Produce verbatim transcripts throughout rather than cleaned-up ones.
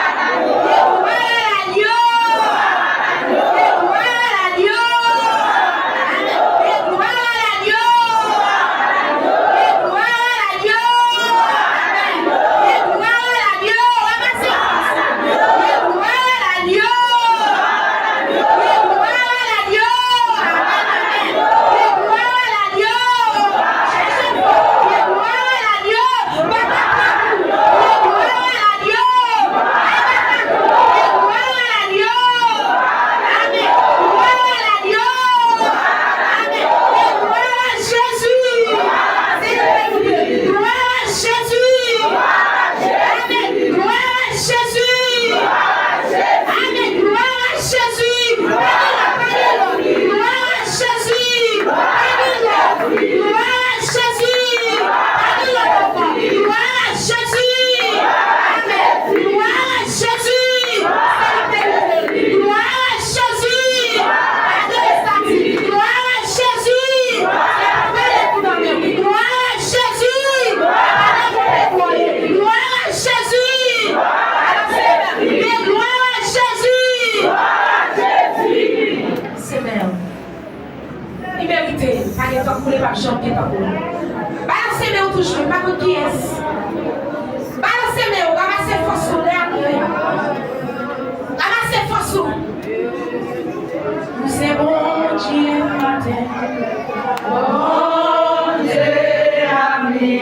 Amèn. Glwa a Jezi. Amèn. Glwa a Jezi. Amèn. Glwa a Jezi. Pa gen lòt, pa gen lòt. Glwa a Jezi. Pa gen lòt. Glwa a Jezi. Pa gen lòt ankò. Glwa a Jezi. Amèn. Glwa a Jezi. Glwa a Jezi. Pa gen estati. Glwa a Jezi. Glwa a Jezi. Glwa a Jezi. Glwa a Jezi. Glwa a Jezi. Semen. Li merite. Pa gen tankou li, p ap janm gen tankou li. Balanse men w toujou, pa konn kiyès. Balanse men w, ranmase fòs ou lè ap rive. Ranmase fòs ou. Ou se Bondye maten. Bondye a midi.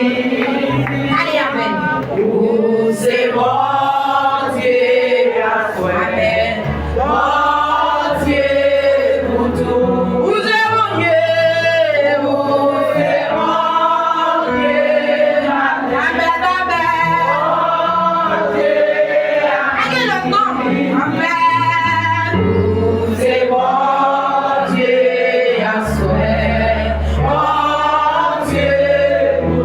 Ale avè l. Ou se Bondye aswè. Amèn. Bondye pou tou. Ou se Bondye, ou se Bondye. Amèn, amèn. Bondye. Pa gen lòt non. Amèn. Ou se Bondye aswè. Bondye pou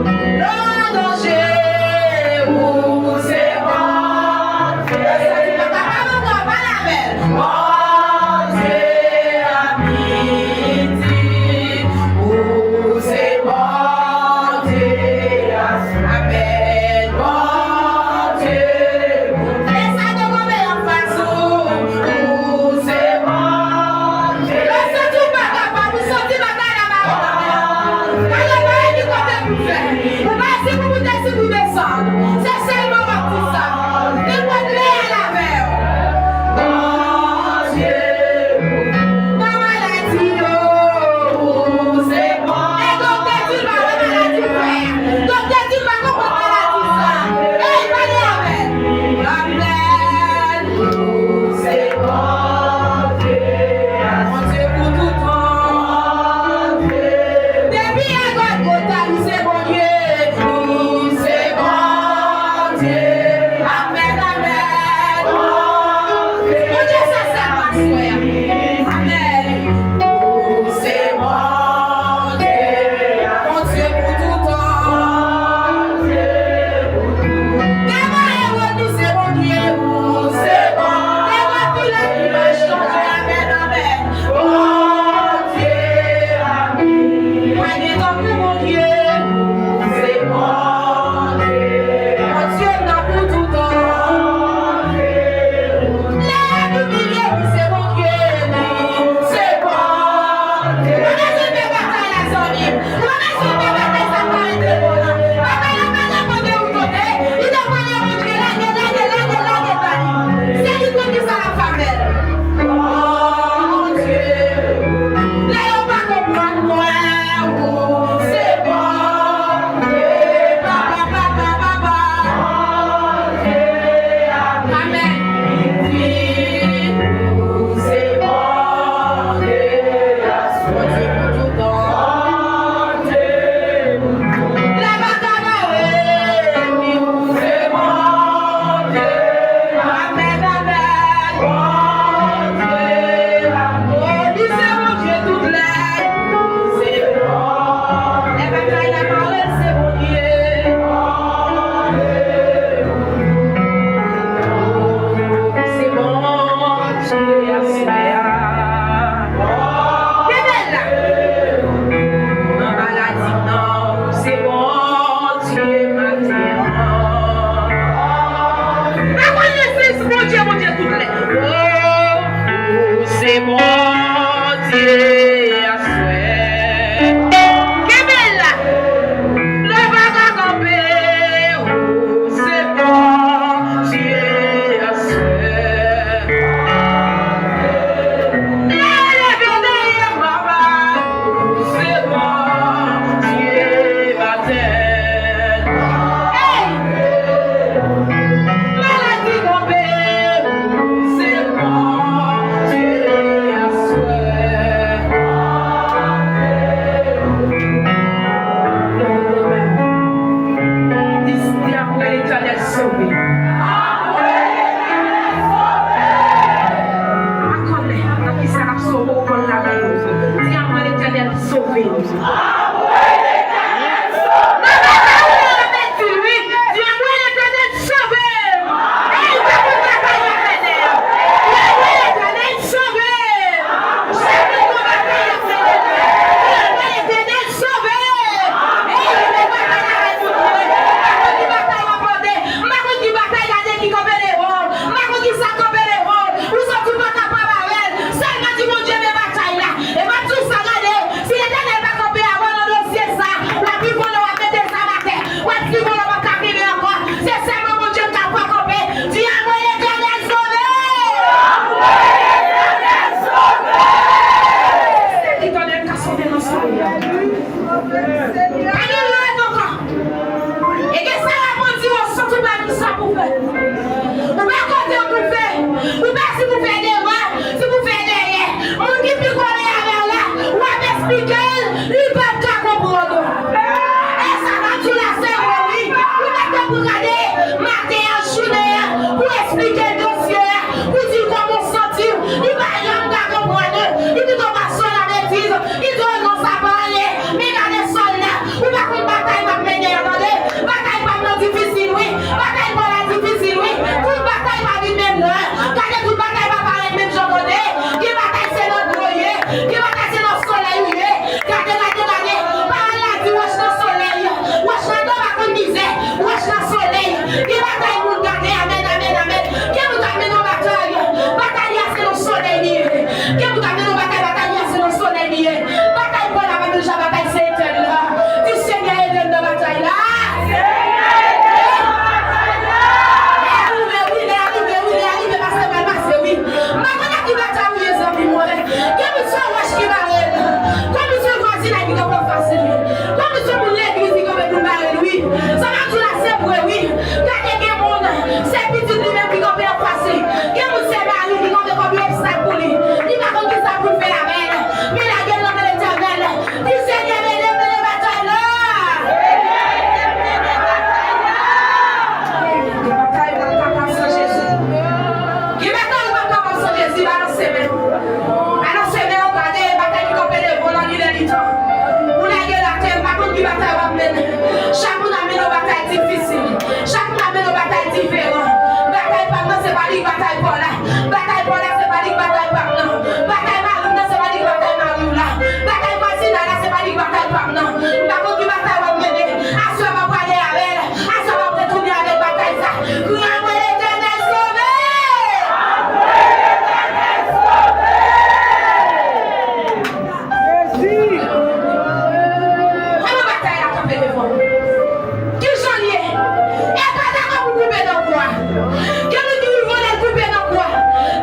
Sove. Pa konnen nan ki sa l ap sove w, konn lavi w. Di, "Anmwe, Letènèl, sove m." Nan batay ou, Letènèl, di, wi. Di, "Anmwe, Letènèl, sove m." Ey, pa konn batay la, Letènèl. Di, "Anmwe, Letènèl, sove m." Chak moun nan batay la, Letènèl. Di, "Anmwe, Letènèl, sove m." Ey, men batay la, Letènèl. Pa konn ki batay w ap pòte. M pa konn ki batay gade ki kanpe devan w. M pa konn ki sa kanpe devan w. Ou santi w pa kapab avè l. Sèlman di Bondye men batay la. E m ap di w sa, gade, si Letènèl pa kanpe avè w nan dosye sa, w ap pi vole, w ap mete zam atè. W ap pi vole, w p ap ka kenbe ankò. Se sèlman Bondye k ap fè w kanpe. Di, "Anmwe, Letènèl, sove m." Sèl ki tande l ka sove nan solèy la. Pa gen lòt ankò. E gen sa w ap di, w santi w pa gen sa pou fè. Ou pa kote pou fè. Ou pa si pou fè devan, si pou fè dèyè. Moun ki pi kole avè w la, w ap esplike l, li p ap ka konprann ou. E sa m ap di w la, se vre, wi. Ou mèt pou gade maten an, jounen an, pou esplike dosye a, pou di l kòman w santi w. Li pa janm ka konprann ou. Li pito pa sòl a betiz. Li di w non, sa pa anyen. Men gade sòl la. Ou pa konn batay m ap mennen an, tande. Batay pa m nan difisil, wi. Batay pa w la difisil, wi. Tout batay pa vin menm non. Gade, tout batay pa parèt menm jan, tande. Gen batay se nan dlo w ye. Gen batay se nan solèy ou ye. Gade, gade, gade. Pawòl la di wòch nan solèy. Wòch nan dlo pa konn mizè. Wòch nan solèy. Gen batay moun gade. Amèn, amèn, amèn. Gen moun k ap mennen yon batay. Batay la se nan solèy li ye. Gen moun k ap mennen yon batay, batay la se nan solèy li ye. Batay pa w la pa menm jan batay Seytan la. Di, "Senyè, ede m nan batay la." Senyè, ede m nan batay la. Lè a rive, wi, lè a rive, wi, lè a rive, pase pral pase, wi. M pa konn nan ki batay ou ye, zanmi mwen. Gen moun se yon wòch ki bare l. Gen moun se yon vwazinay ki kanpe anfas li. Gen moun se yon moun legliz ki kanpe pou l bare l, wi. Sa m ap di w la, se vre, wi. Gade, gen moun, se pitit li menm ki kanpe anfas li. Gen moun se mari ki kanpe kòm yon obstak pou li. Li pa konn ki sa pou l fè avè l. Men lage l nan men Letènèl. Di, "Senyè, ede m mennen batay la." Gen batay ou p ap kapab san Jezi. Gen batay ou p ap kapab san Jezi. Balanse men w. Balanse men w, gade batay ki kanpe devan w nan lilè litan. Ou lage l atè, m pa konn ki batay w ap mennen. Chak moun ap mennen yon batay difisil. Chak moun ap mennen yon batay diferan. Batay pa m nan, se pa li k batay pa w la. Batay pa w la, se pa li k batay pa m nan. Batay mari m nan, se pa li k batay mari w la. Batay vwazinay la, se pa li k batay pa m nan. M pa konn ki batay w ap mennen. Aswè m ap prale avè l. Aswè m ap retounen avèk batay sa. Kri, "Anmwe, Letènèl, sove m!" Kòman batay la kanpe devan w? Kijan l ye? E pa dakò pou koupe nan kou a. Gen moun ki rive lè l koupe nan kou a.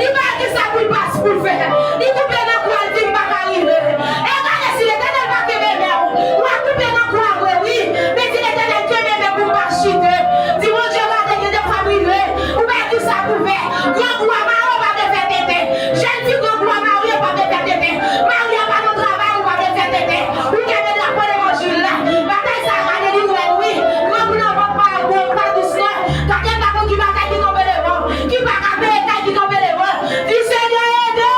Li pa gen sa pou l pas pou l fè. Li koupe nan kou a, l di, "M pa ka rive." E gade, si Letènèl pa kenbe men w, w a koupe nan kou a vre, wi. Men di Letènèl, "Kenbe men pou m pa chite." Di Bondye, "Gade, gen de fwa m rive, ou pa gen sa pou fè." Grangou a mare w pa vle fè tenten. Jèn fi grangou a mare w pa vle fè tenten. Mari a pa nan travay ou pa vle fè tenten. Ou kenbe drapo levanjil la. Batay sa a gade li rèd wi. Grangou nan vant pa bon pa dous non. Gade m pa konn ki batay ki kanpe devan w. Ki pa ka peye kay ki kanpe devan w. Di Senyè ede.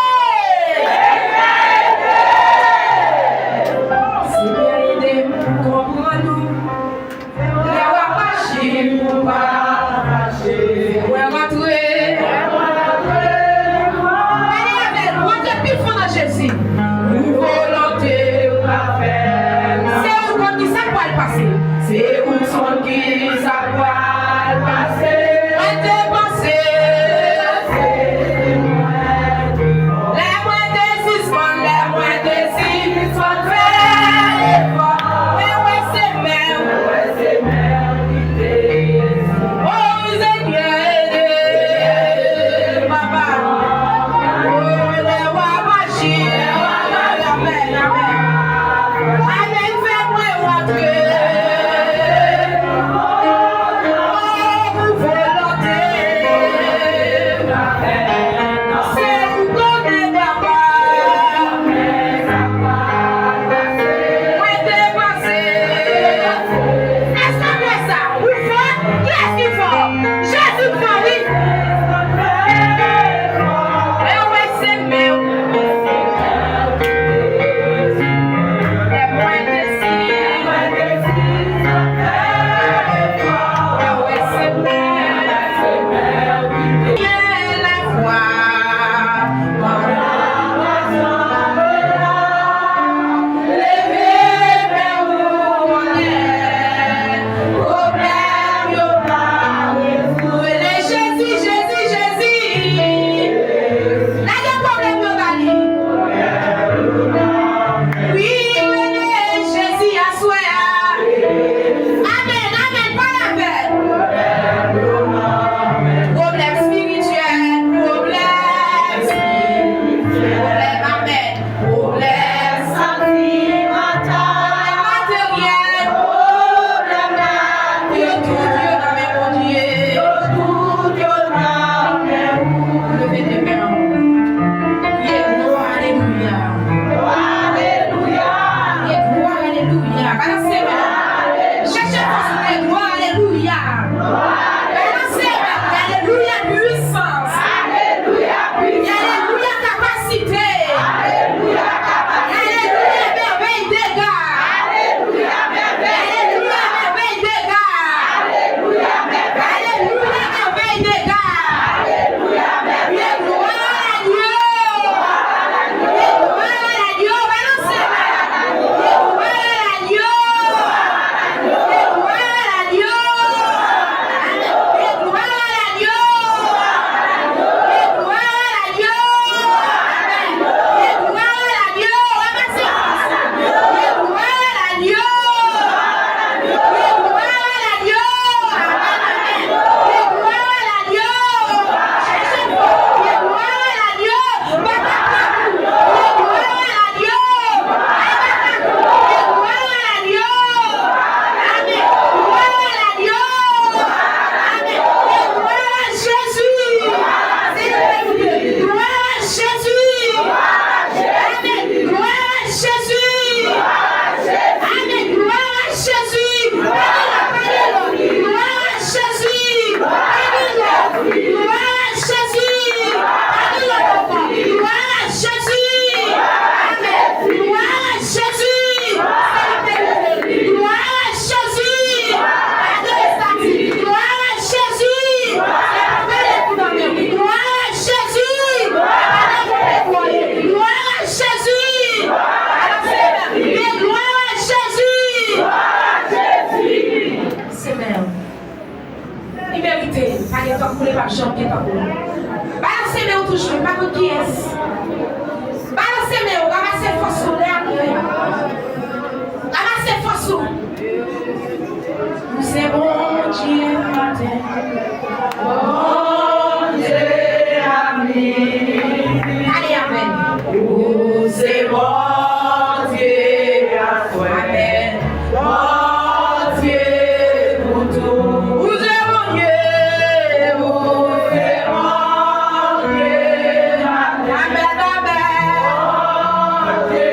Senyè ede m konprann ou. Lè w ap aji pou pa fache. Mwen rantre. Pale avè l, rantre pi fon nan Jezi. Pou volonte w ka fèt. Se ou konn ki sa k pral pase. Se ou konn ki sa k pral pase. Mwen te panse. Lè mwen te sispann, lè mwen te sispann fè efò, mwen wè se men w. O Senyè, ede, papa. O, lè w ap aji, amèn, amèn. Amèn, fè mwen rantre. Lage pwoblèm yo ba li. Wi, rele Jezi aswè a. Amèn, amèn, pale avè l. Pwoblèm espirityèl, pwoblèm espirityèl, amèn. Pwoblèm santimantal, pwoblèm materyèl, pwoblèm la, yo tout yo nan men Bondye. Yo tout yo nan men ou. Leve de men w. Ye glwa, alelouya. Glwa, alelouya. Ye glwa, alelouya. Balanse men w. Chèche fòs ou, ye glwa, alelouya. Balanse men w, alelouya, pwisans. Alelouya, kapasite. Alelouya, mèvèy dega. Alelouya, mèvèy dega. Alelouya, mèvèy dega. Ye glwa a Dye. Ye glwa a Dye. Balanse men w. Ye glwa a Dye. Jezi! Pa gen lòt, pa gen lòt. Glwa a Jezi! Pa gen lòt. Glwa a Jezi! Pa gen lòt ankò. Glwa a Jezi! Amèn. Glwa a Jezi! Glwa a Jezi! Pa gen estati. Glwa a Jezi! Glwa a Jezi! Pa gen Jezi! Glwa a Jezi! Semen. Li merite. Pa gen tan koule, p ap janm gen tan koule. Balanse men w toujou, pa konn kiyès. Balanse men w, ranmase fòs ou lè a rive. Ranmase fòs ou. Ou se Bondye maten. Bondye a midi. Ale avè l. Ou se Bondye aswè. Amèn. Bondye pou tou. Ou se Bondye. Ou se Bondye maten. Amèn, amèn. Bondye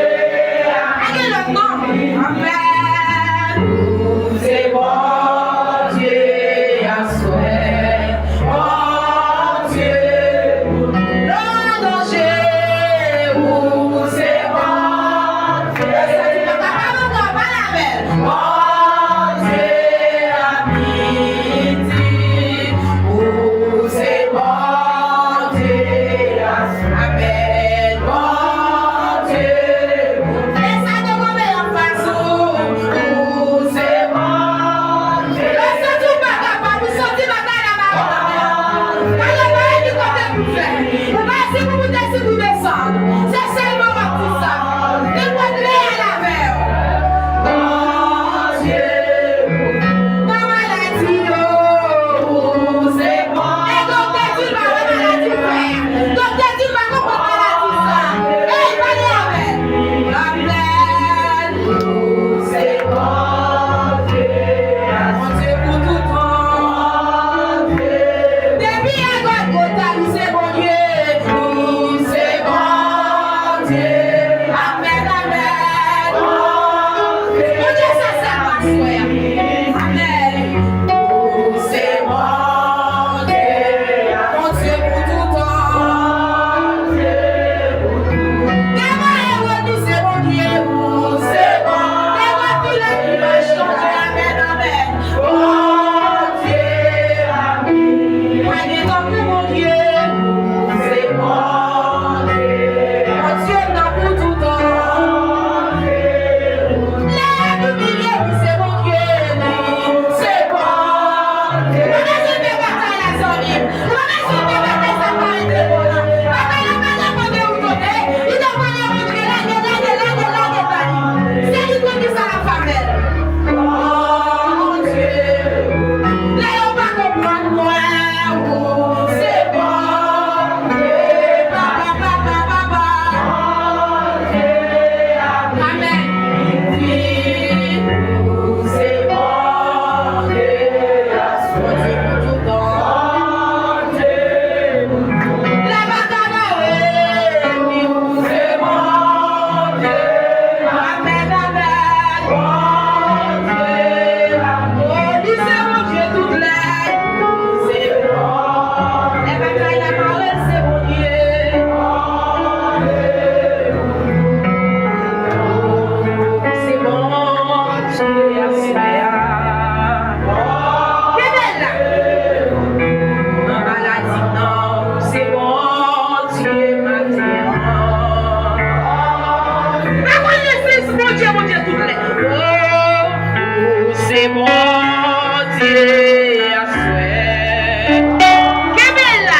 Kenbe la.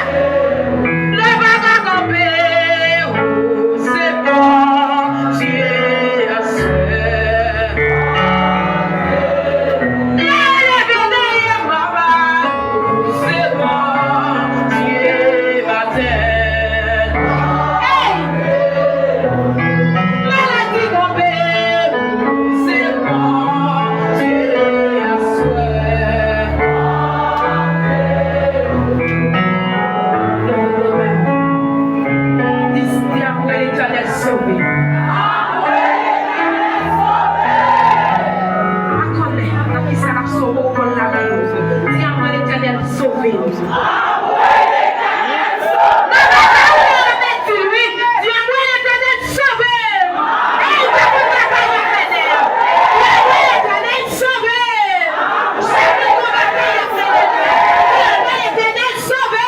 Nou pa ka kanpe, ou se Bondye aswè. Leve dèyè papa, ou se Bondye maten. Hey! Maladi kanpe, ou se Bondye aswè. Leve dwa w. Di, di, apre Letènèl sove. Pa konnen nan ki sa l ap sove w, konn lavi w. Di, apre Letènèl sove. Nan batay ou, Letènèl di, wi. Di, apre Letènèl sove. Ey, pa konn batay la, Letènèl. Di, apre Letènèl sove. Chak moun nan batay la, Letènèl. Di, apre Letènèl sove.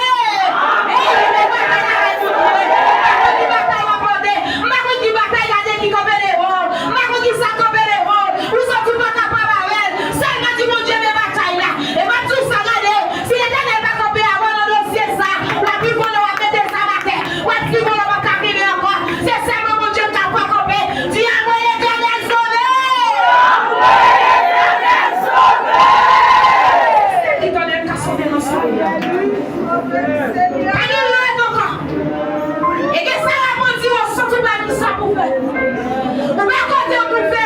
Ey, li nan batay la, Letènèl. M pa konn ki batay w ap pòte. M pa konn ki batay, gade ki kanpe devan w. M pa konn ki sa k kanpe devan w. Ou santi w pa kapab avè l. Sèlman di Bondye men batay la. E m ap di w sa, gade, si Letènèl pa kanpe avè w nan dosye sa, w ap pi vòlè, w ap mete zam atè. W ap pi vòlè, w p ap ka kenbe ankò. Se sèlman Bondye k ka fè w kanpe. Di, apre Letènèl sove! Apre Letènèl sove! Se li Letènèl ka sove nan soleil. Pa gen lòt ankò. E gen sa w ap di w, ou santi w pa menm sa pou fè. Ou pa kote w pou fè.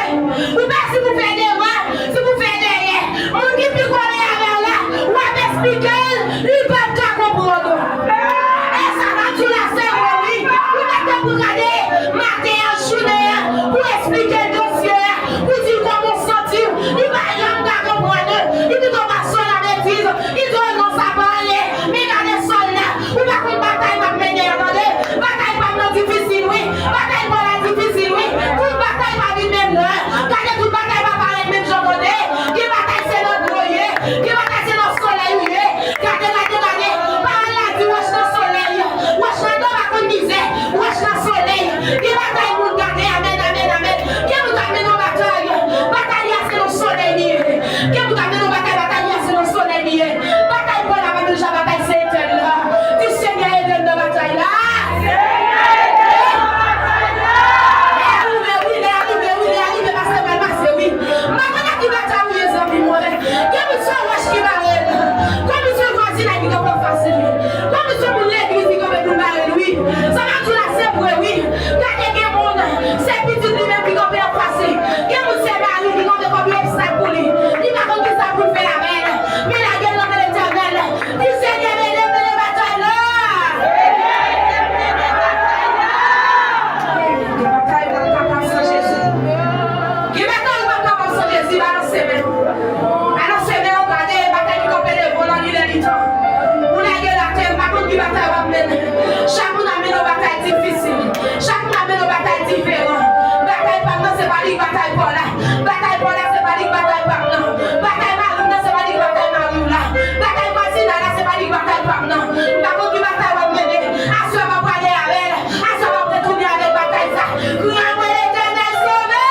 Ou pa si pou fè devan, si pou fè dèyè. Moun ki pi kole avè w la, w ap esplike l, li p ap ka konprann ou. E sa m ap di w la, se vre, wi. Ou mèt te pou gade maten an, jounen an, pou esplike l dosye a, pou di l kòman w santi w. Li pa janm ka konprann ou. Li pito pa sòl a betiz. Li di w non, sa pa anyen. Men gade sòl la. Ou pa konn batay m ap mennen an, tande. Batay pa m nan difisil, wi. Batay pa w la difisil, wi. Tout batay pa vin menm non. Gade, tout batay pa parèt menm jan, tande. Gen batay se nan dlo w ye. Gen batay se nan solèy ou ye. Gade, gade, gade. Pawòl la di wòch nan solèy. Wòch nan dlo pa konn mizè. Wòch nan solèy. Gen batay moun gade. Amèn, amèn, amèn. Gen moun k ap mennen yon batay. Batay la se nan solèy li ye. Gen moun k ap mennen yon batay. Batay la se nan solèy li ye. Batay pa w la pa menm jan batay Seytan la. Di, Senyè, ede m nan batay la. Senyè, ede m nan batay la. Lè a rive, wi, lè a rive, wi, lè a rive, pastè pral pase, wi. M pa konn nan ki batay ou ye, zanmi mwen. Gen moun se yon wòch ki bare l. Gen moun se yon vwazinay ki kanpe anfas li. Gen moun se yon moun legliz ki kanpe pou l bare l, wi. Sa m ap di w la, se vre, wi. Gade, gen moun, se pitit li menm ki kanpe anfas li. Gen moun, se mari ki kanpe kòm yon obstak pou li. Li pa konn ki sa pou l fè avè l. Men lage l nan men Letènèl. Di, Senyè, ede m mennen batay la. Gen batay ou pa kapab san Jezi. Gen batay ou pa kapab san Jezi. Balanse men w. Balanse men w, gade batay ki kanpe devan w nan lilè litan. Ou lage l atè, m pa konn ki batay w ap mennen. Chak moun ap mennen yon batay difisil. Chak moun ap mennen yon batay diferan. Batay pa m nan, se pa li k batay pa w la. Batay pa w la, se pa li k batay pa m nan. Batay mari m nan, se pa li k batay mari w la. Batay vwazinay la, se pa li k batay pa m nan. M pa konn ki batay w ap mennen. Aswè m ap prale avè l. Aswè m ap retounen avèk batay sa. Kriye mwen, Letènèl sove!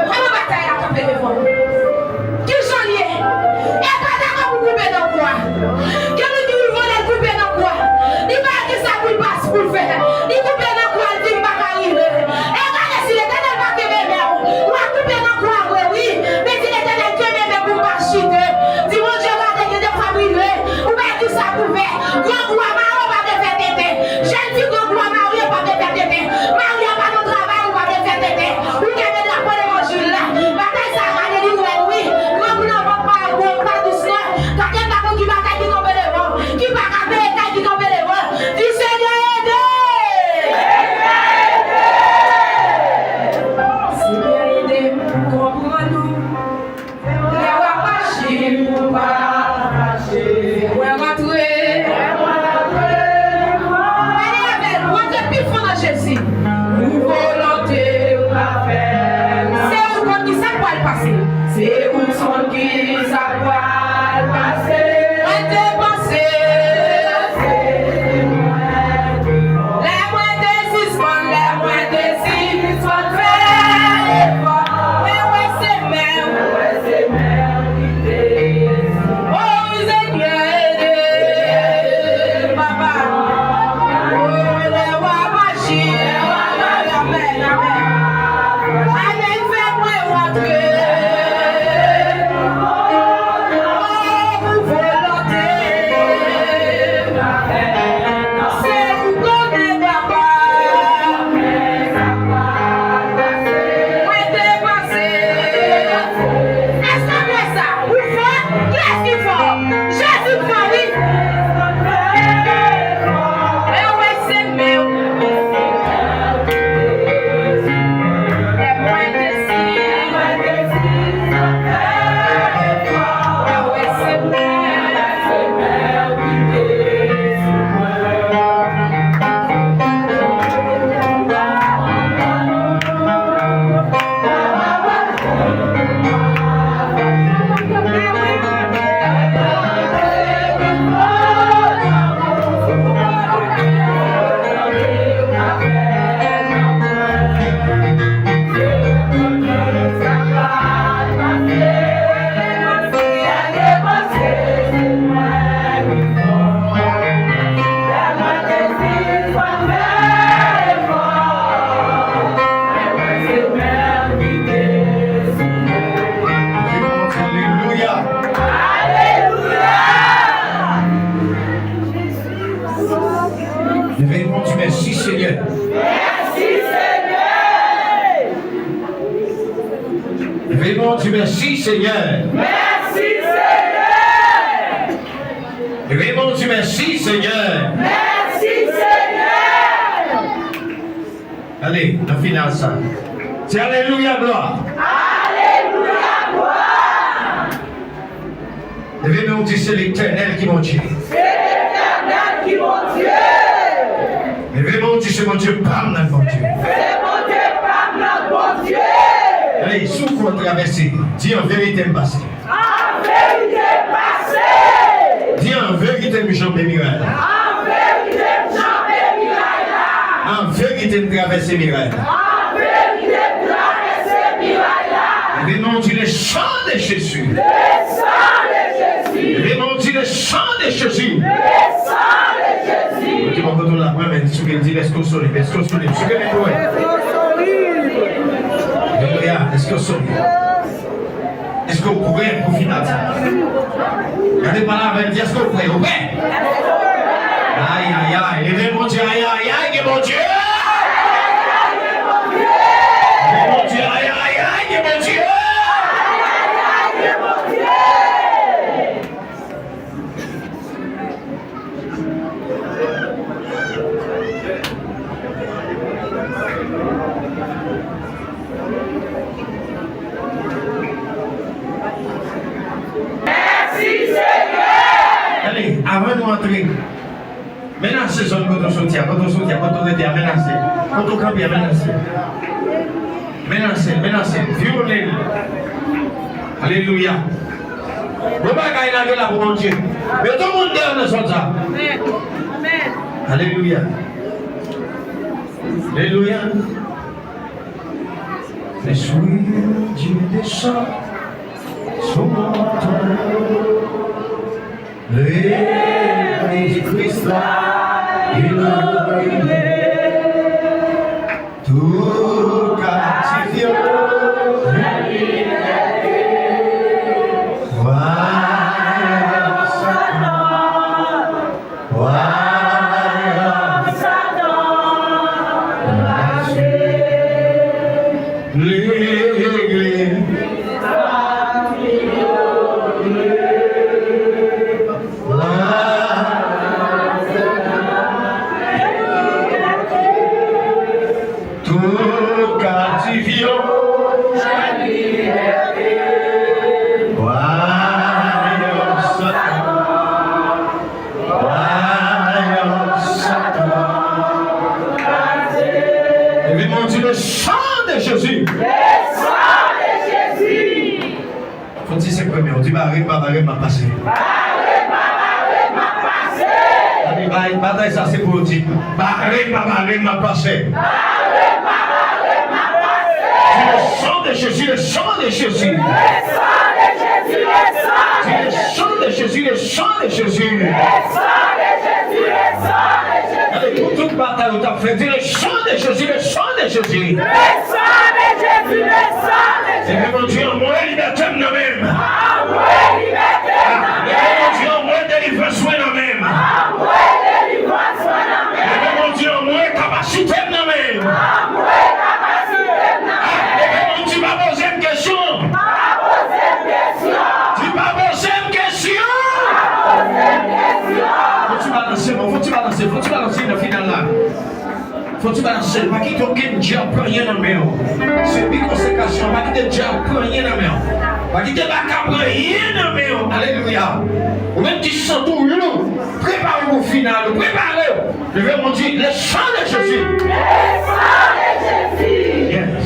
Kòman batay la kanpe devan w? Kijan l ye? E pa dakò pou koupe nan kou a. Gen moun ki vin vòlè l koupe nan kou a. Li pa di sa pou l pas pou l fè. Li koupe nan kou a, l di m pa ka rive. E gade si Letènèl pa kenbe men w. W ap koupe nan kou a vre wi. Men di Letènèl kenbe men pou m pa chite. Di Bondye gade gen de fwa m rive. Ou pa di sa pou fè. Grangou a mare w pa vle fè tenten. Jèn fi grangou a mare w pa vle fè tenten. Mari a pa nan travay ou pa vle fè tenten. Ou kenbe drapo levanjil la. Batay sa a pa delivrè nou wi. Grangou nan vant pa bon, pa dous non. Gade m pa konn ki batay ki kanpe devan w. Ki pa ka peye kay ki kanpe devan w. Di Senyè ede. Senyè ede m konprann ou. Lè w ap mache, ou pa mache. Fè mwen rantre. Pale avè l, rantre pi fon nan Jezi. Pou volonte w ka fè nan. Se ou konn ki sa k pral pase. Se ou konn ki sa k pral pase. Mwen te panse. Lè mwen te sispann, lè mwen Bondye, mèsi, Senyè. Mèsi, Senyè. Leve men w, di, mèsi, Senyè. Mèsi, Senyè. Ale, nan final sa. Di, alelouya, glwa. Alelouya, glwa. Leve men w, di, se Letènèl ki Bondye. Se Letènèl ki Bondye. Leve men w, di, se Bondye pa m nan, Bondye. Se Bondye pa m nan, Bondye. Ale, si w kwè w travèse, di, an verite, m pase. An verite, m pase. Di, an verite, m janbe miray la. An verite, m janbe miray la. An verite, m travèse miray la. An verite, m travèse miray la. Leve men w, di, le sang de Jésus. Le sang de Jésus. Leve men w, di, le sang de Jésus. Le sang de Jésus. Ok, bon, kote w la, mwen menm, sou ke l di, èske w solid, èske w solid, sou ke l di, wè. Alelouya, èske w solid? Èske w prè pou final sa? Gade, pale avè l, di, èske w prè? Ou prè? Ay, ay, ay, leve Bondye, ay, ay, ay, gen Bondye! Leve Bondye, ay, ay, ay, gen Bondye! Mèsi, Senyè! Ale, avan nou antre, menase zòn kote w soti a, kote w soti a, kote w rete a, menase. Kote w kanpe a, menase. Menase l, menase l, vyole l. Alelouya. Bon bagay lage la pou Bondye. Mete yon moun deyò nan zòn sa. Alelouya. Alelouya. Lespri Dye desann sou mwen. Legliz Kris la inogire. Tout kaptif yo jwenn libète. Wayòm Satan, wayòm Satan lage. Legliz Tout kaptif yo jwenn libète. Wayòm Satan, wayòm Satan kraze. Epi nou di, le sang de Jésus. Le sang de Jésus. Fò w di se premye, w di, bare m pa bare m, m ap pase. Bare m pa bare m, m ap pase. Gade, bay, batay sa se pou w di, bare m pa bare m, m ap pase. Bare m pa bare m, m ap pase. Di, le sang de Jésus, le sang de Jésus. Le sang de Jésus, le sang de Jésus. Di, le sang de Jésus, le sang de Jésus. Le sang de Jésus, le sang de Jésus. Gade, pou tout batay ou t ap fè, di, le sang de Jésus, le sang de Jésus. Le sang de Jésus, le sang de Jésus. Leve Bondye, anmwe libète m nan men m. Anmwe libète m nan men m. Leve Bondye, anmwe delivrans mwen nan men m. Anmwe delivrans mwen nan men m. Leve Bondye, anmwe kapasite m nan men m. Anmwe kapasite m nan men m. Leve Bondye, pa poze m kesyon. Pa poze m kesyon. Di, pa poze m kesyon. Pa poze m kesyon. Fò ti balanse, bon, fò ti balanse, fò ti balanse nan final la. Fò ti balanse l, pa kite okenn dyab pran anyen nan men w. Sebi konsekrasyon, pa kite dyab pran anyen nan men w. Pa kite baka pran anyen nan men w. Alelouya. Ou menm ki santi w lou, prepare w pou final ou. Prepare w. Leve men w, di, le sang de Jésus. Le sang de Jésus. Yes.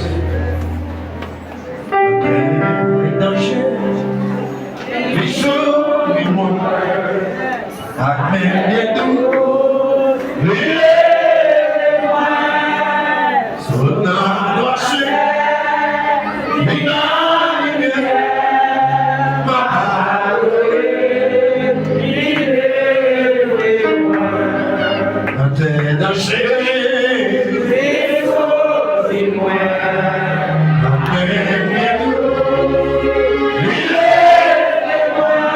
Danje li souri mwen. Ak men li dou, li leve mwen. Sot nan nwasè, vin nan limyè. M ap adore, li leve mwen. Nan tè danje, li souri mwen. Nan men li dou, li leve mwen.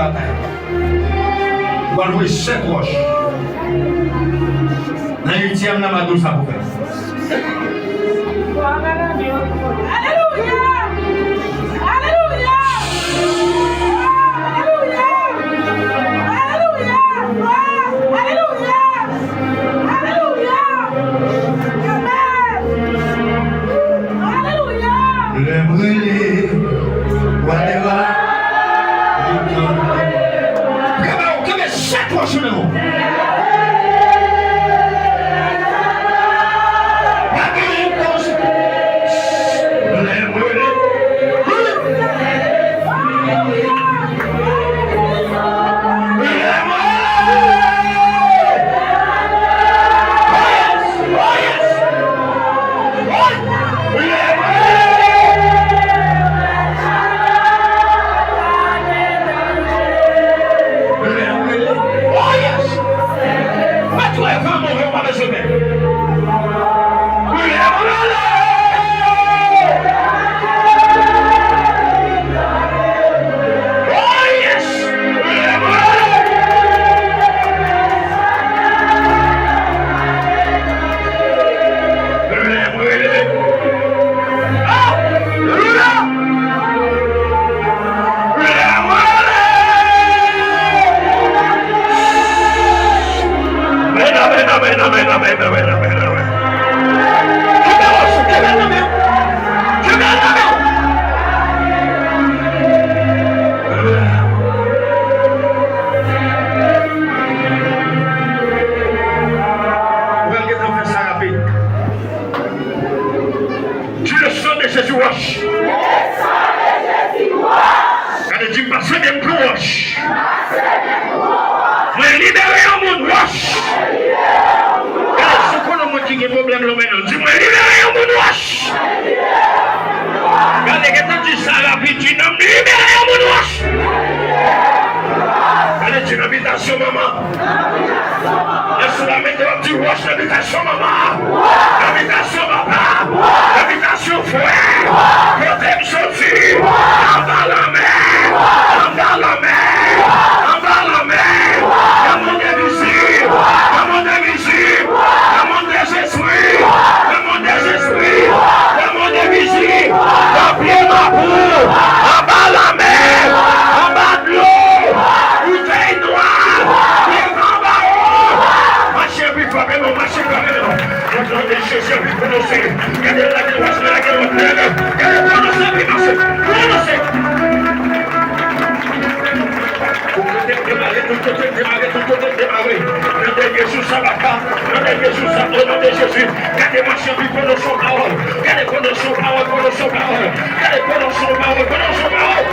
Ou pral voye sèt wòch. Nan uityèm nan, m a di w sa pou fè. Alelouya! Alelouya! Alelouya! Alelouya! Alelouya! Alelouya! Amèn! Alelouya! Lè m rele, wadeva, li tande. Kenbe, kenbe sèt wòch nan men w. Pa gen yon kòz. Lè m rele. Amèn, amèn, amèn. Kenbe wòch ou, kenbe l nan men w. Kenbe l nan men w. Ou pral gentan fè sa rapid. Di le sang de Jésus, wòch. Gade, di m pase menm pou wòch. Mwen libere yon moun wòch. Gade, si w konnen yon moun ki gen pwoblèm, leve men w. Di, mwen libere yon moun wòch. Gade, gentan di sa rapid, di, non, m libere yon moun wòch. Gade, di, nan bitasyon manman. Lè sou la mete w ap di wòch nan bitasyon manman. Nan bitasyon papa. Nan bitasyon frè. Kote m soti. Anba lanmè. Anba lanmè. Anba lanmè. Nan mond envizib. Nan mond envizib. Nan mond dezespri. Nan mond dezespri. Nan mond envizib. Nan pye mapou. Anba lanmè. Anba dlo. Boutèy nwa. Devan bawo. Mache pi fò, men non, mache fò, men non. Nan non de Jezi, pi pwononse. Gade, lage wòch, lage wòch, lage. Gade, pwononse, pi mache. Pwononse. Tout kote m demare, tout kote m demare, tout kote m demare. Nan dènye jou sa, papa. Nan dènye jou sa, o non de Jezi. Gade, mache pi pwononse yon pawòl. Gade, pwononse yon pawòl, pwononse yon pawòl. Gade, pwononse yon pawòl, pwononse yon pawòl.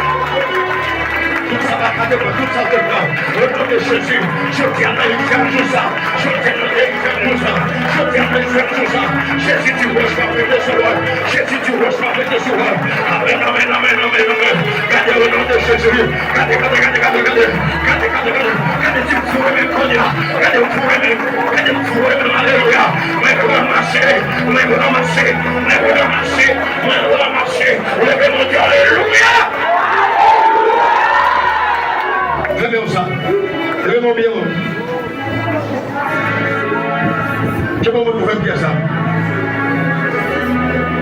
Tout sa pa ka devan, tout sa devan. O non de Jezi, jodi a nan uityèm jou sa, jodi a nan uityèm jou sa, jodi a nan uityèm jou sa, Jezi di wòch pa prete sou wòch, Jezi di wòch pa prete sou wòch. Amèn, amèn, amèn, amèn, amèn. Gade, o non de Jezi, gade, gade, gade, gade, gade, gade, gade, gade, gade, di m foure men m kounye a, gade m foure men m, gade m foure men m, alelouya. Mwen pran mache, mwen pran mache, mwen pran mache, mwen pran mache. Leve men w, di alelouya. Leve w sa. Leve men w byen wo. Kenbe w pou fè priyè sa.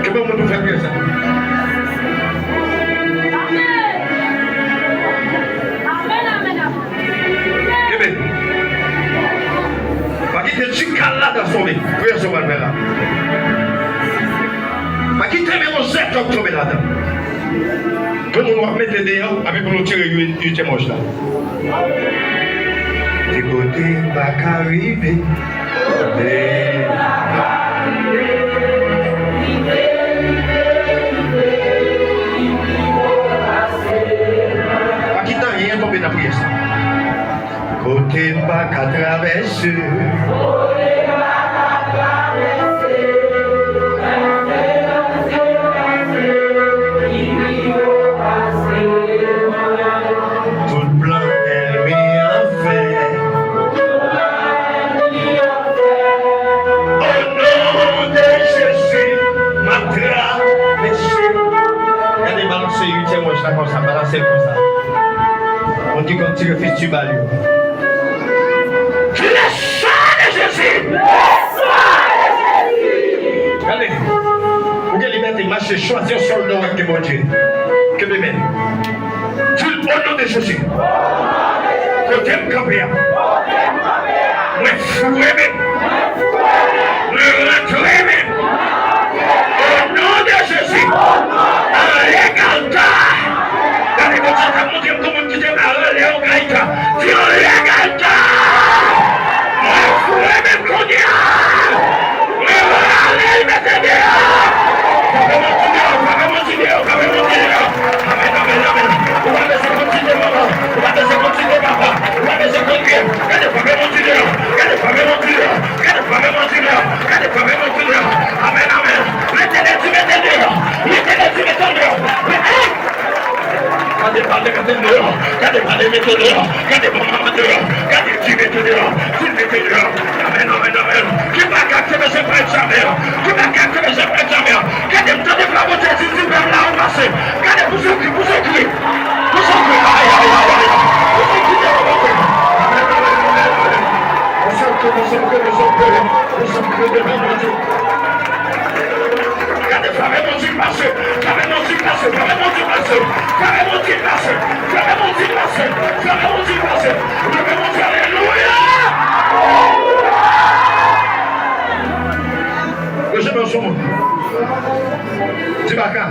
Kenbe w pou fè priyè sa. Kenbe. Pa kite ti kal la transfòme. Priyè sa w pral fè la. Pa kite men yon zètòk tonbe ladan. Tout moun w ap mete deyò, epi pou nou tire uit-, uityèm wòch la. Di kote m pa ka rive, kote m pa ka rive. Pa kite anyen tonbe nan priyè sa. Kote m pa ka travèse. Tout plan ènmi an fè. O non de Jezi, m ap travèse. Gade, balanse uityèm wòch la konsa, balanse l konsa. Moun ki konn tire Ki le sang de Jésus! Gade, ou gen libète mache chwazi yon sòlda w ak ke Bondye. Kenbe men. Di l, o non de Jezi. Kote m kanpe a, mwen freme. Mwen rantre men. O non de Jezi. Anlè gayta. Gade, Bondye t ap montre m kou moun ki te mare Leon Gaita. Di anlè gayta. Mwen freme kounye a. Mwen rale l mete deyò. Frape manti deyò, frape manti deyò, frape manti deyò. Amèn, amèn, amèn. Ou pa bezwen konn ti de manman. Ou pa bezwen konn ti de papa. Ou pa bezwen konn vye. Gade, frape manti deyò. Gade, frape manti deyò. Gade, frape manti deyò. Gade, frape manti deyò. Amèn, amèn. Letènèl di mete deyò. Letènèl di mete deyò. Mete. Gade, pale mete deyò. Gade, pale mete deyò. Gade, manman deyò. Gade, di mete deyò. Di mete deyò. Amèn, amèn, amèn. Ki bagay ki bezwen pran egzamen an? Ki bagay ki bezwen pran egzamen an? Gade, m tande vwa Bondye di, di pèp la, ou pase. Gade, pouse yon kri, pouse yon kri. Pouse yon kri. Ay, ay, ay, ay, ay. Pouse yon kri devan Bondye. Amèn, amèn, amèn, amèn. Pouse yon kri, pouse yon kri, pouse yon kri. Pouse yon kri devan Bondye. Gade, frape manti pase. Frape manti pase. Frape manti pase. Frape manti pase. Frape manti pase. Frape manti pase. Frape manti, alelouya. Yo, se pa sou moun. Di baka.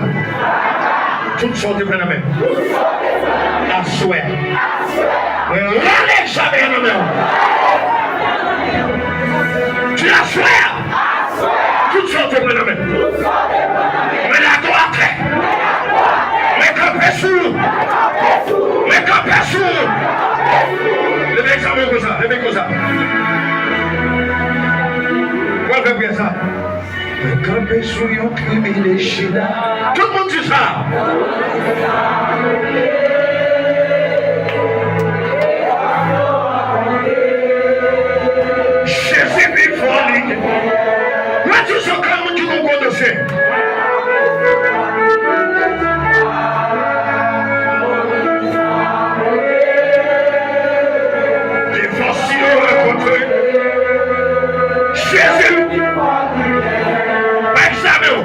Tout sa w te pran nan men m. Aswè. Mwen rale egzamen an nan men w. Di aswè a. Tout sa w te pran nan men m. Mwen lage w atè. Mwen kanpe sou ou. Mwen kanpe sou ou. Leve egzamen w konsa. Leve konsa. Pral fè priyè sa. Mwen kanpe sou yon privilèj chita. Tout moun di sa. Jezi pi fò li. Mwen di sa, kòm moun ki gon gwo dosye. Defans yo rankontre. Jezi. Bay egzamen w.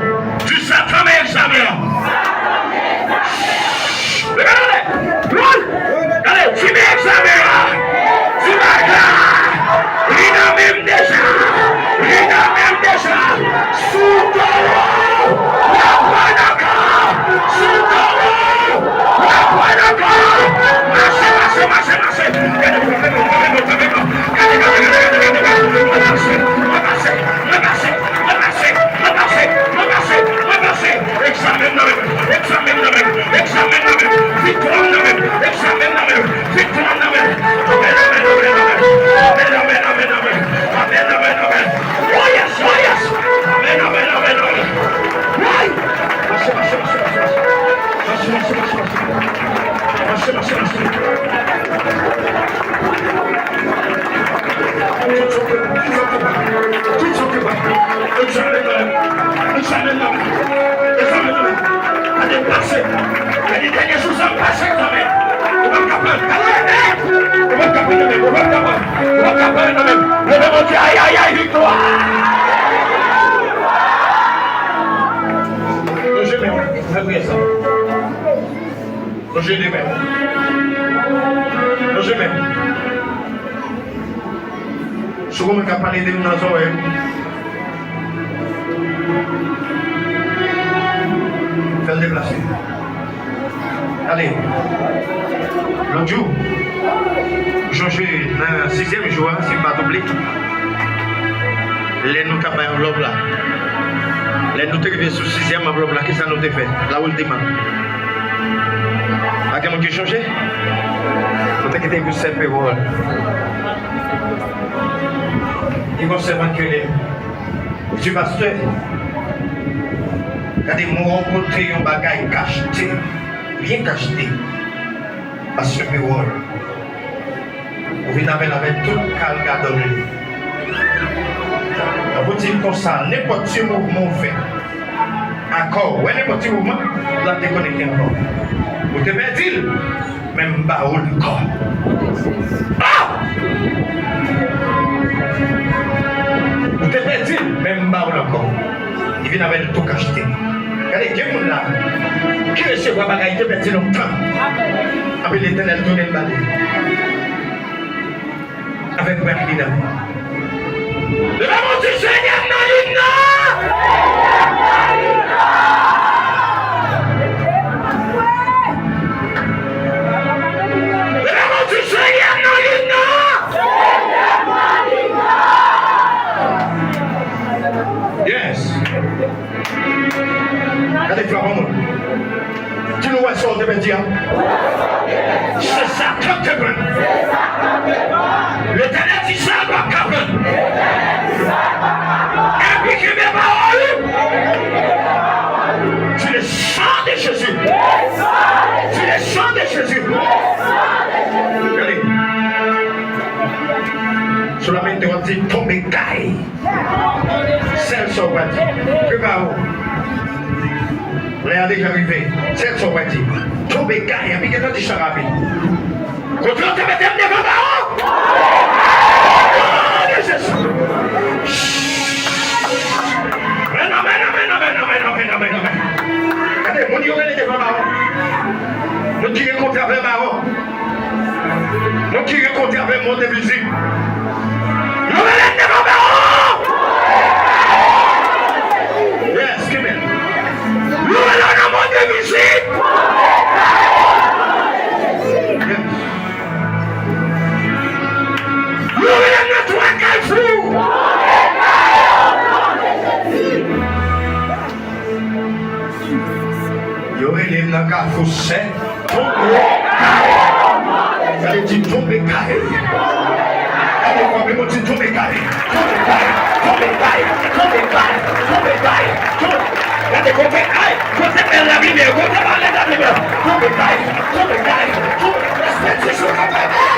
Di Satan bay egzamen an. Leve tande. Gade, di bay egzamen an. Di baka. Li nan men m deja. Li nan men m deja. Sou do w. W ap pran nan kò. Sou do w. W ap pran nan kò. Mache, mache, mache, mache. Gade, gade, gade, gade, gade, gade. Gade, gade, gade, gade, gade, gade. Mwen pase, mwen pase, mwen pase, mwen pase, mwen pase, mwen pase. Egzamen nan men m, egzamen nan men m, egzamen nan men m, viktwa m nan men m, egzamen nan men m, viktwa m nan men m. Amèn, amèn, amèn, amèn. Amèn, amèn, amèn, amèn. Amèn, amèn, amèn. Oh yes, oh yes. Amèn, amèn, amèn, amèn. Woy! Mache, mache, mache, mache, mache. Mache, mache, mache, mache. Mache, mache, mache. Tout sa w te pran, tout sa w te pran, tout sa w te pran. Egzamen nan men m, egzamen nan men m, egzamen nan men m. Gade pase, gade dènye jou sa pase egzamen. Ou p ap ka pran, gade, ou p ap ka pran nan men m, ou p ap ka pran, ou p ap ka pran nan men m. Leve Bondye, ay, ay, ay, viktwa. Lonje men w, fè priyè sa. Lonje de men. Lonje men. Si w gen moun k ap pale de m nan zòrèy ou, fè l deplase. Gade, lòt jou, m chonje nan sizyèm jou a, si m pa twonpe, lè nou t ap bay anvlòp la, lè nou te rive sou sizyèm anvlòp la, kisa nou te fè? Lawil Dema. Pa gen moun ki chonje? Nou te kite pou sè Pewòl. Li gon sèvant ki rele m. Li di, pastè, gade, mwen wè w pote yon bagay kachte, byen kachte. Pastè Pewòl. Ou vin avè l avèk tout kalgadòn li. Donk, ou di l konsa, nenpòt ti mouvman w fè, akò, w wè nenpòt ti mouvman, l ap dekonekte ankò. Ou te pèdi l, men m ba ou l ankò. Ah! Ou te pèdi l, men m ba w l ankò. Li vin avè l tou k achte. Gade, gen moun la ki resevwa bagay li te pèdi lontan. Apre Letènèl tounen l ba li. Avèk brak li nan men. Leve men w, di, Senyè m nan lim nan! Leve men w, di, Senyè m nan lim nan! Yes. Gade, frape yon moun. Di l ou wè sa w te pèdi a. Se sa k ap te pran. Letènèl di sa l p ap ka pran. Epi kenbe pawòl ou. Di le sang de Jésus. Di le sang de Jésus. Gade. Solamente w ap di tonbe kay. Sèl sa w pral di. Prepare w. Lè a deja rive. Sèl sa w pral di. Tonbe kay. Epi gentan di chan rapid. Kote w te mete m devan ba w? O non de Jezi. Amèn, amèn, amèn. Gade, moun yo rele devan ba w. Moun ki gen kontra avè ba w. Moun ki gen kontra avè move vizit. Yo rele devan ba w. Yes, amen. Yo rele nan move vizit. Yes. Yo rele nan twa kafou. Yo rele m nan kafou sèt. Tonbe kay. Gade, di tonbe kay. Gade, frape moun, di tonbe kay. Tonbe kay. Tonbe kay. Tonbe kay. Tonbe kay. Tonbe. Gade, kote, ay, kote bèl la limyè, kote bèl la limyè. Tonbe kay. Tonbe kay. Tonbe. Respè Jezi, tonbe kay.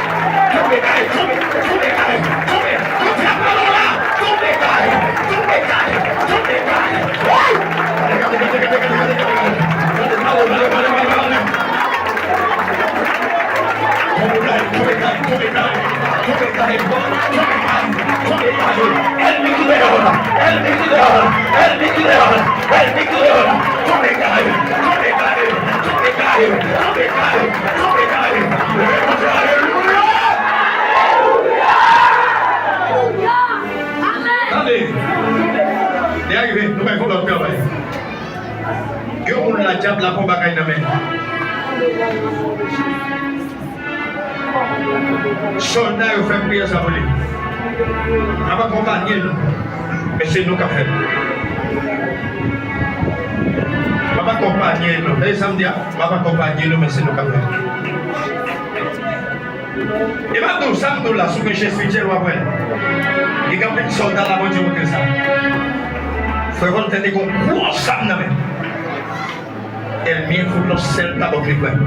Tonbe kay. Tonbe. Tonbe kay. Tonbe. Kote bèl la. Tonbe kay. Tonbe kay. Tonbe kay. Woy! Gade, gade, gade. Gade, pale, pale, pale, pale, pale. Tonbe kay, tonbe kay, tonbe kay, tonbe kay, tonbe kay, tonbe kay. Ènmi ki deyò la, ènmi ki deyò la, ènmi ki deyò la, ènmi ki deyò la. Tonbe kay, tonbe kay, tonbe kay, tonbe kay, tonbe kay. Alelouya! Tande. Li arive, nou bay yon lòt travay. Gen yon moun la, dyab la pran bagay nan men. Sòlda yo fè priyè sa pou li. M ap akonpanye nou, men se nou k ap fè l. M ap akonpanye nou. Tande sa m di a? M ap akonpanye nou, men se nou k ap fè l. E m ap di w, sa m di w la, sou peche espirityèl w ap wè l. Li gen anpil sòlda la, Bondye montre sa. Frè Voltè te gen yon gwo zam nan men l. Ènmi an fout yon sèl tabòk li pran.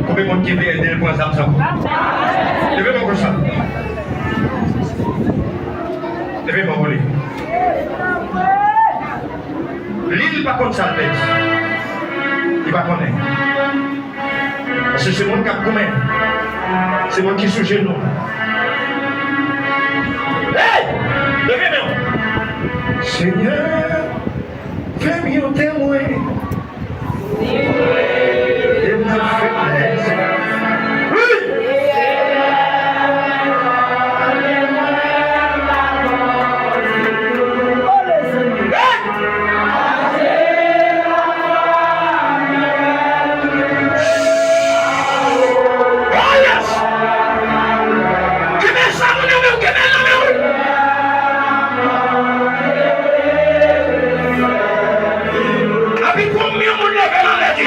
Konbyen moun ki vle ede l pran zam sa pou? Leve men w konsa. Leve men w pou li. Li, li pa konn sa l pèdi. Li pa konnen. Paske se moun k ap goumen. Se moun ki sou jenou. Hey! Leve men w. Senyè, fè m yon temwen de ma feblès. Wi! Hey! Oh, yes! Kenbe sa, moun yo, men, kenbe l nan men w. Epi konbyen moun leve l anlè di,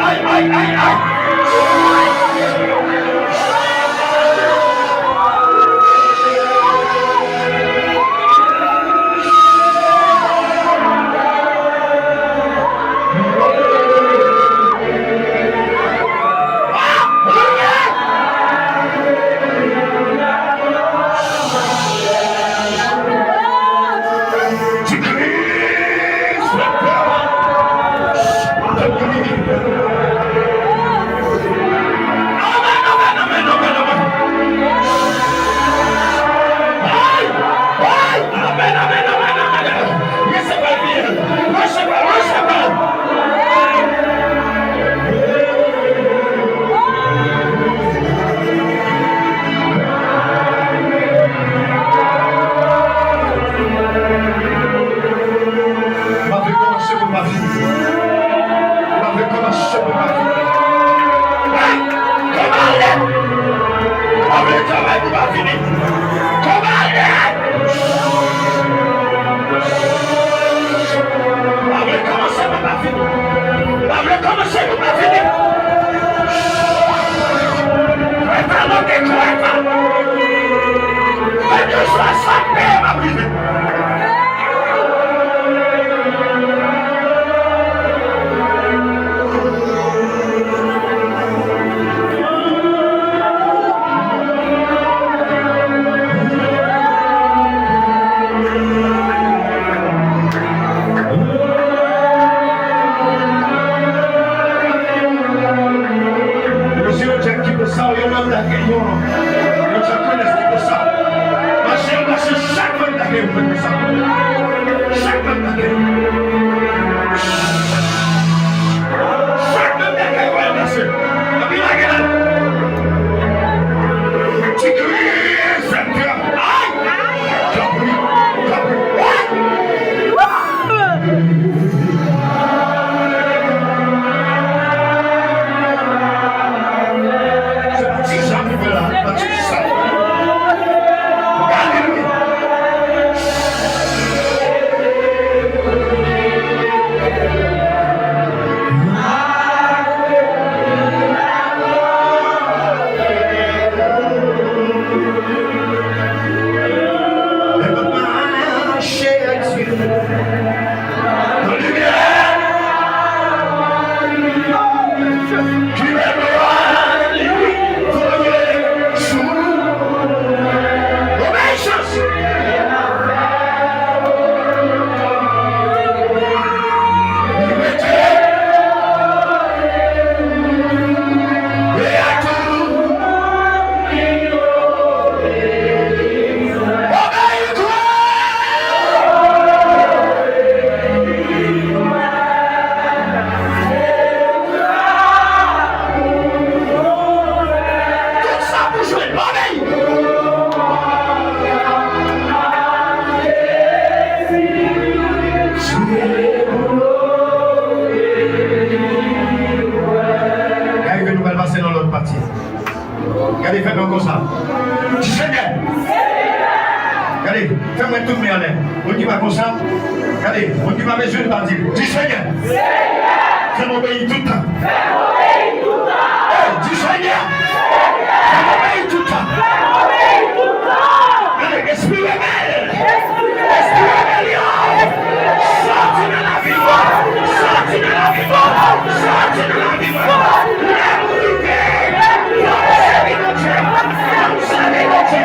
Ay, ay, ay, ay. M ap rekòmanse pou m pa fini. M ap rekòmanse pou m pa fini. Hey! Kòmanse! M ap rekòmanse pou m pa fini. Kòmanse! M ap rekòmanse pou m pa fini. M ap rekòmanse pou m pa fini. Prepare, prepare. Kèlkeswa sa k peye, m ap rive. Mesye, yo tchèk ki pou sa, yo menm dakè, yo, yo tchèk konnen ki pou sa. Mache, mache, chak moun dakè, yo fè sa. Chak moun dakè. Chak moun dakè, yo fè sa. Epi lage la. Ti kri, sèktè. Ay! Tanpri, tanpri. Se pa ti sa m fè la, se pa ti sa m fè. Alelouya. Lè m ap mache ak Dye nan limyè, ki lè glwa li voye sou nou. Obeyisans. Li rete Gade, fè nou konsa. Di, Senyè. Gade, fè mwen tout men anlè. Moun ki pa konsa, gade, moun ki pa bezwen li pa di, di, Senyè. Fè m obeyi tout tan. Hey, di, Senyè. Fè m obeyi tout tan. Gade, espri rebèl. Espri rebelyon, soti nan lavi mwen, soti nan lavi mwen, soti nan lavi mwen. Lè m rive, fò m sèvi Bondye, fò m sèvi Bondye.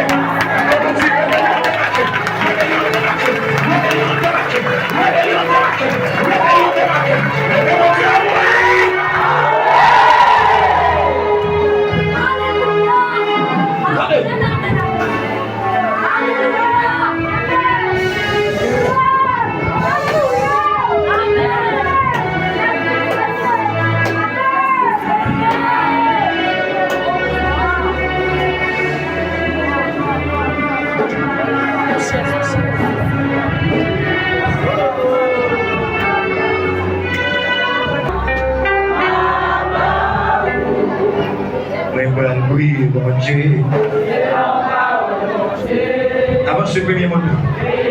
Rebelyon debake, rebelyon debake, rebelyon debake, rebelyon debake, rebelyon debake. Leve Bondye a mwen. Mwen pral priye Bondye. Avanse premye moun nan.